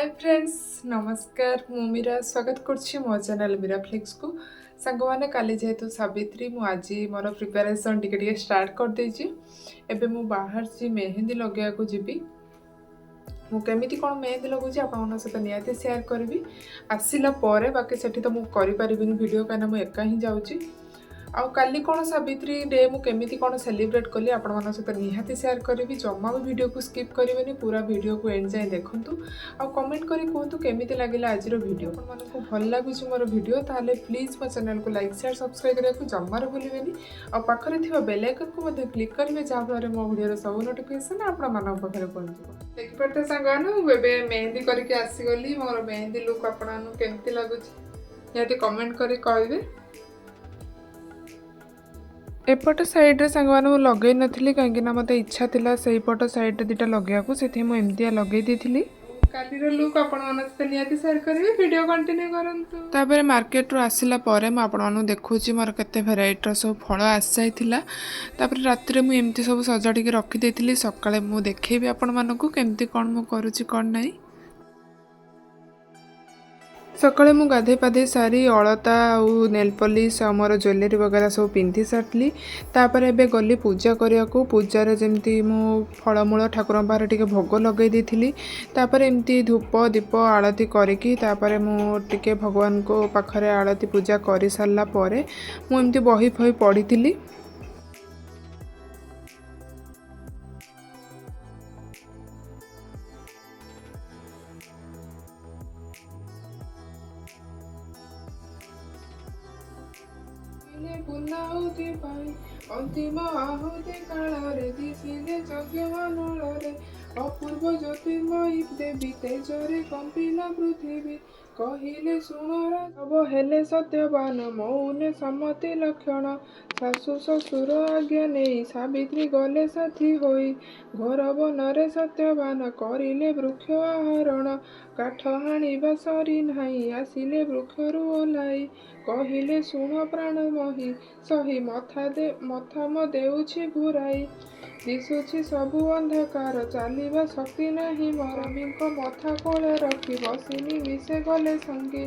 ହାଏ friends, ନମସ୍କାର। ମୁଁ ମୀରା, ସ୍ୱାଗତ କରୁଛି ମୋ ଚ୍ୟାନେଲ୍ ମୀରା ଫ୍ଲିକ୍ସକୁ। ସାଙ୍ଗମାନେ, କାଲି ଯେହେତୁ ସାବିତ୍ରୀ, ମୁଁ ଆଜି ମୋର ପ୍ରିପାରେସନ୍ ଟିକେ ଟିକେ ଷ୍ଟାର୍ଟ କରିଦେଇଛି। ଏବେ ମୁଁ ବାହାରିଛି ମେହେନ୍ଦି ଲଗେଇବାକୁ ଯିବି। ମୁଁ କେମିତି କ'ଣ ମେହେନ୍ଦି ଲଗାଉଛି, ଆପଣମାନଙ୍କ ସହିତ ନିହାତି ସେୟାର କରିବି ଆସିଲା ପରେ। ବାକି ସେଠି ତ ମୁଁ କରିପାରିବିନି ଭିଡ଼ିଓ, କାହିଁକିନା ମୁଁ ଏକା ହିଁ ଯାଉଛି। ଆଉ କାଲି କ'ଣ ସାବିତ୍ରୀ ଡେ ମୁଁ କେମିତି କ'ଣ ସେଲିବ୍ରେଟ୍ କଲି, ଆପଣମାନଙ୍କ ସହିତ ନିହାତି ସେୟାର କରିବି। ଜମା ବି ଭିଡ଼ିଓକୁ ସ୍କିପ୍ କରିବେନି, ପୁରା ଭିଡ଼ିଓକୁ ଏଣ୍ଡ ଯାଏଁ ଦେଖନ୍ତୁ ଆଉ କମେଣ୍ଟ କରି କୁହନ୍ତୁ କେମିତି ଲାଗିଲା ଆଜିର ଭିଡ଼ିଓ। ଆପଣମାନଙ୍କୁ ଭଲ ଲାଗୁଛି ମୋର ଭିଡ଼ିଓ, ତାହେଲେ ପ୍ଲିଜ୍ ମୋ ଚ୍ୟାନେଲକୁ ଲାଇକ୍, ସେୟାର, ସବସ୍କ୍ରାଇବ୍ କରିବାକୁ ଜମାରୁ ଭୁଲିବେନି। ଆଉ ପାଖରେ ଥିବା ବେଲ୍ ଆଇକନ୍କୁ ମଧ୍ୟ କ୍ଲିକ୍ କରିବେ, ଯାହାଫଳରେ ମୋ ଭିଡ଼ିଓର ସବୁ ନୋଟିଫିକେସନ୍ ଆପଣମାନଙ୍କ ପାଖରେ ପହଞ୍ଚିବ। ଦେଖିପାରୁଥିବେ ସାଙ୍ଗମାନେ, ମୁଁ ଏବେ ମେହେନ୍ଦି କରିକି ଆସିଗଲି। ମୋର ମେହେନ୍ଦି ଲୁକ୍ ଆପଣମାନଙ୍କୁ କେମିତି ଲାଗୁଛି, ନିହାତି କମେଣ୍ଟ କରି କହିବେ। ଏପଟ ସାଇଡ଼୍ରେ ସାଙ୍ଗମାନେ ମୁଁ ଲଗେଇ ନଥିଲି, କାହିଁକିନା ମୋତେ ଇଚ୍ଛା ଥିଲା ସେଇପଟ ସାଇଡ଼୍ରେ ଦୁଇଟା ଲଗେଇବାକୁ, ସେଥିପାଇଁ ମୁଁ ଏମିତିଆ ଲଗେଇ ଦେଇଥିଲି। କାଲିର ଲୁକ୍ ଆପଣମାନଙ୍କ ସହିତ ନିହାତି ସେୟାର କରିବି, ଭିଡ଼ିଓ କଣ୍ଟିନ୍ୟୁ କରନ୍ତୁ। ତାପରେ ମାର୍କେଟରୁ ଆସିଲା ପରେ ମୁଁ ଆପଣମାନଙ୍କୁ ଦେଖାଉଛି, ମୋର କେତେ ଭେରାଇଟିର ସବୁ ଫଳ ଆସିଯାଇଥିଲା। ତାପରେ ରାତିରେ ମୁଁ ଏମିତି ସବୁ ସଜାଡ଼ିକି ରଖିଦେଇଥିଲି। ସକାଳେ ମୁଁ ଦେଖେଇବି ଆପଣମାନଙ୍କୁ କେମିତି କ'ଣ ମୁଁ କରୁଛି, କ'ଣ ନାହିଁ। ସକାଳେ ମୁଁ ଗାଧୋଇ ପାଧୋଇ ସାରି ଅଳତା ଆଉ ନେଲ୍ ପଲିସ୍ ଆଉ ମୋର ଜୁଏଲେରୀ ବଗେରା ସବୁ ପିନ୍ଧି ସାରିଥିଲି। ତାପରେ ଏବେ ଗଲି ପୂଜା କରିବାକୁ। ପୂଜାରେ ଯେମିତି ମୁଁ ଫଳମୂଳ ଠାକୁରଙ୍କ ପାଖରେ ଟିକେ ଭୋଗ ଲଗାଇ ଦେଇଥିଲି। ତାପରେ ଏମିତି ଧୂପ ଦୀପ ଆଳତି କରିକି, ତାପରେ ମୁଁ ଟିକେ ଭଗବାନଙ୍କ ପାଖରେ ଆଳତି ପୂଜା କରିସାରିଲା ପରେ ମୁଁ ଏମିତି ବହି ଫହି ପଢ଼ିଥିଲି। ପୂର୍ଣ୍ଣାହୁତି ପାଇଁ ଅନ୍ତିମ ଆହୁତି କାଳରେ ଦିଶିଲେ ଯଜ୍ଞ ଅନଳରେ ଅପୂର୍ବ ଜ୍ୟୋତିର୍ମୟୀ ଦେବୀ, ତେଜରେ କମ୍ପିଲା ପୃଥିବୀ। କହିଲେ ଶୁଣ ରାଘବ, ହେଲେ ସତ୍ୟବାନ ମୌନେ ସମ୍ମତି ଲକ୍ଷଣ। ଶାଶୁ ଶ୍ୱଶୁର ଆଜ୍ଞା ନେଇ ସାବିତ୍ରୀ ଗଲେ ସାଥୀ ହୋଇ। ଘୋର ବନରେ ସତ୍ୟବାନ କରିଲେ ବୃକ୍ଷ ଆହରଣ। କାଠ ହାଣିବା ସରି ନାହିଁ, ଆସିଲେ ବୃକ୍ଷରୁ ଓହ୍ଲାଇ। କହିଲେ ଶୁଣ ପ୍ରାଣମୟୀ ସହି, ମଥା ଦେ ମଥା ମୋ ଦେଉଛି ଘୁରାଇ। ଦିଶୁଛି ସବୁ ଅନ୍ଧକାର, ଚାଲିବା ଶକ୍ତି ନାହିଁ ମୋର। ସ୍ୱାମୀଙ୍କ ମଥା କୋଳେ ରଖି ବସି ମିଶେ ଗଲେ ସଙ୍ଗେ।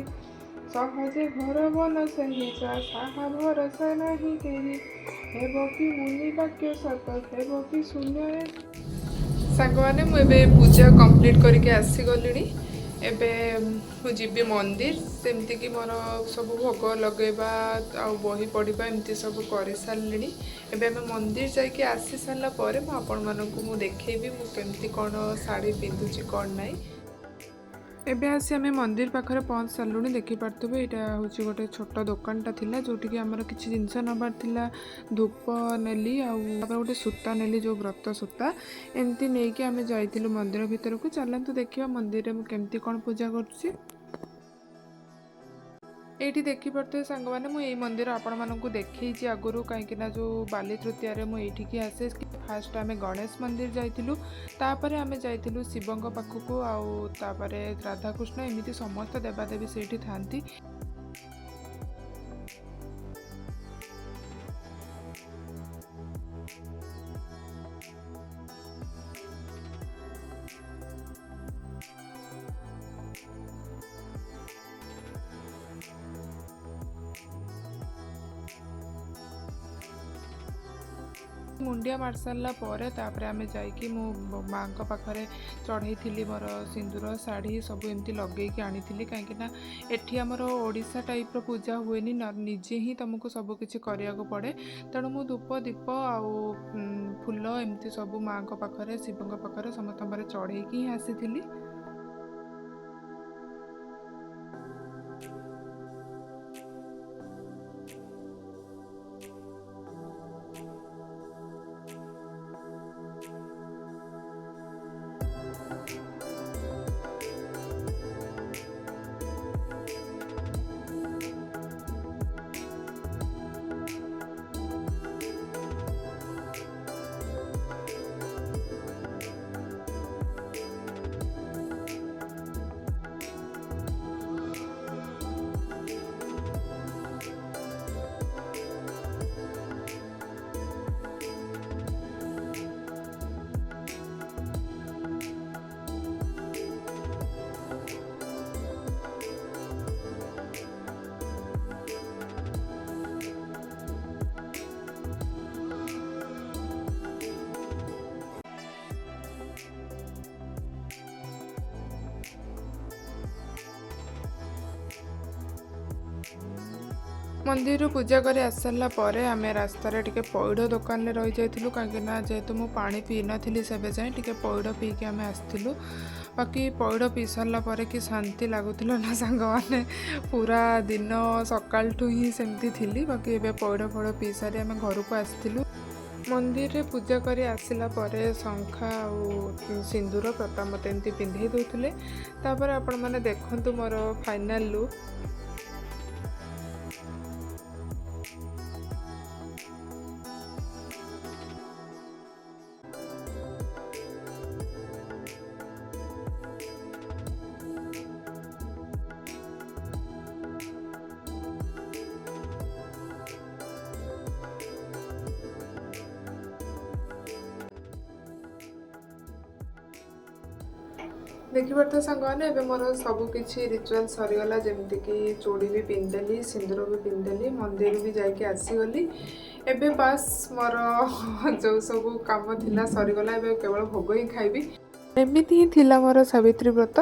ସହଜେ ଘୋର ବନ ସେହି, ସାହା ଭରସା ନାହିଁ କେହି। ହେବ କି ମୁନି ବାକ୍ୟ ସତ, ହେବ କି ଶୂନ୍ୟ? ସାଙ୍ଗମାନେ, ମୁଁ ଏବେ ପୂଜା କମ୍ପ୍ଲିଟ୍ କରିକି ଆସିଗଲିଣି। ଏବେ ମୁଁ ଯିବି ମନ୍ଦିର। ସେମିତିକି ମୋର ସବୁ ଭୋଗ ଲଗେଇବା ଆଉ ବହି ପଢ଼ିବା ଏମିତି ସବୁ କରିସାରିଲିଣି। ଏବେ ଆମେ ମନ୍ଦିର ଯାଇକି ଆସି ସାରିଲା ପରେ ମୁଁ ଆପଣମାନଙ୍କୁ ମୁଁ ଦେଖେଇବି ମୁଁ କେମିତି କ'ଣ ଶାଢ଼ୀ ପିନ୍ଧୁଛି, କ'ଣ ନାହିଁ। ଏବେ ଆସି ଆମେ ମନ୍ଦିର ପାଖରେ ପହଞ୍ଚି ସାରିଲୁଣି। ଦେଖିପାରୁଥିବେ, ଏଇଟା ହେଉଛି ଗୋଟେ ଛୋଟ ଦୋକାନଟା ଥିଲା, ଯେଉଁଠିକି ଆମର କିଛି ଜିନିଷ ନେବାର ଥିଲା। ଧୂପ ନେଲି ଆଉ ତାପରେ ଗୋଟେ ସୂତା ନେଲି, ଯେଉଁ ବ୍ରତ ସୂତା। ଏମିତି ନେଇକି ଆମେ ଯାଇଥିଲୁ ମନ୍ଦିର ଭିତରକୁ। ଚାଲନ୍ତୁ ଦେଖିବା ମନ୍ଦିରରେ ମୁଁ କେମିତି କ'ଣ ପୂଜା କରୁଛି। ଏଇଠି ଦେଖିପାରୁଥିବେ ସାଙ୍ଗମାନେ, ମୁଁ ଏଇ ମନ୍ଦିର ଆପଣମାନଙ୍କୁ ଦେଖେଇଛି ଆଗରୁ, କାହିଁକିନା ଯେଉଁ ବାଲି ତୃତୀୟାରେ ମୁଁ ଏଇଠିକି ଆସେ। ଫାଷ୍ଟ ଆମେ ଗଣେଶ ମନ୍ଦିର ଯାଇଥିଲୁ, ତାପରେ ଆମେ ଯାଇଥିଲୁ ଶିବଙ୍କ ପାଖକୁ, ଆଉ ତାପରେ ରାଧାକୃଷ୍ଣ, ଏମିତି ସମସ୍ତ ଦେବାଦେବୀ ସେଇଠି ଥାନ୍ତି। ମୁଣ୍ଡିଆ ମାରି ସାରିଲା ପରେ ତାପରେ ଆମେ ଯାଇକି ମୁଁ ମାଆଙ୍କ ପାଖରେ ଚଢ଼େଇଥିଲି ମୋର ସିନ୍ଦୁର, ଶାଢ଼ୀ ସବୁ ଏମିତି ଲଗେଇକି ଆଣିଥିଲି, କାହିଁକିନା ଏଠି ଆମର ଓଡ଼ିଶା ଟାଇପ୍ର ପୂଜା ହୁଏନି, ନିଜେ ହିଁ ତୁମକୁ ସବୁ କିଛି କରିବାକୁ ପଡ଼େ। ତେଣୁ ମୁଁ ଧୂପ ଦୀପ ଆଉ ଫୁଲ ଏମିତି ସବୁ ମାଆଙ୍କ ପାଖରେ, ଶିବଙ୍କ ପାଖରେ, ସମସ୍ତଙ୍କ ପାଖରେ ଚଢ଼େଇକି ହିଁ ଆସିଥିଲି। ମନ୍ଦିରରୁ ପୂଜା କରି ଆସିସାରିଲା ପରେ ଆମେ ରାସ୍ତାରେ ଟିକେ ପଇଡ଼ ଦୋକାନରେ ରହିଯାଇଥିଲୁ, କାହିଁକିନା ଯେହେତୁ ମୁଁ ପାଣି ପିଇନଥିଲି ସେବେ ଯାଏଁ, ଟିକେ ପଇଡ଼ ପିଇକି ଆମେ ଆସିଥିଲୁ। ବାକି ପଇଡ଼ ପିଇ ସାରିଲା ପରେ କି ଶାନ୍ତି ଲାଗୁଥିଲା ନା ସାଙ୍ଗମାନେ, ପୁରା ଦିନ ସକାଳଠୁ ହିଁ ସେମିତି ଥିଲି। ବାକି ଏବେ ପଇଡ଼ ଫଇଡ଼ ପିଇ ସାରି ଆମେ ଘରକୁ ଆସିଥିଲୁ। ମନ୍ଦିରରେ ପୂଜା କରି ଆସିଲା ପରେ ଶଙ୍ଖା ଆଉ ସିନ୍ଦୁର ପ୍ରତାପ ମୋତେ ଏମିତି ପିନ୍ଧେଇ ଦେଉଥିଲେ। ତାପରେ ଆପଣମାନେ ଦେଖନ୍ତୁ ମୋର ଫାଇନାଲ୍ ଲୁକ୍। ଦେଖିପାରୁଥିବ ସାଙ୍ଗମାନେ, ଏବେ ମୋର ସବୁ କିଛି ରିଚୁଆଲ୍ ସରିଗଲା। ଯେମିତିକି ଚୁଡ଼ି ବି ପିନ୍ଧିଦେଲି, ସିନ୍ଦୁର ବି ପିନ୍ଧିଦେଲି, ମନ୍ଦିର ବି ଯାଇକି ଆସିଗଲି। ଏବେ ବାସ୍ ମୋର ଯେଉଁ ସବୁ କାମ ଥିଲା ସରିଗଲା, ଏବେ କେବଳ ଭୋଗ ହିଁ ଖାଇବି। ଏମିତି ହିଁ ଥିଲା ମୋର ସାବିତ୍ରୀ ବ୍ରତ।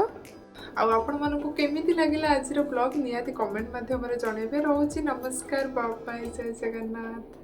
ଆଉ ଆପଣମାନଙ୍କୁ କେମିତି ଲାଗିଲା ଆଜିର ବ୍ଲଗ୍, ନିହାତି କମେଣ୍ଟ ମାଧ୍ୟମରେ ଜଣାଇବେ। ରହୁଛି, ନମସ୍କାର, ବାଏ, ଜୟ ଜଗନ୍ନାଥ।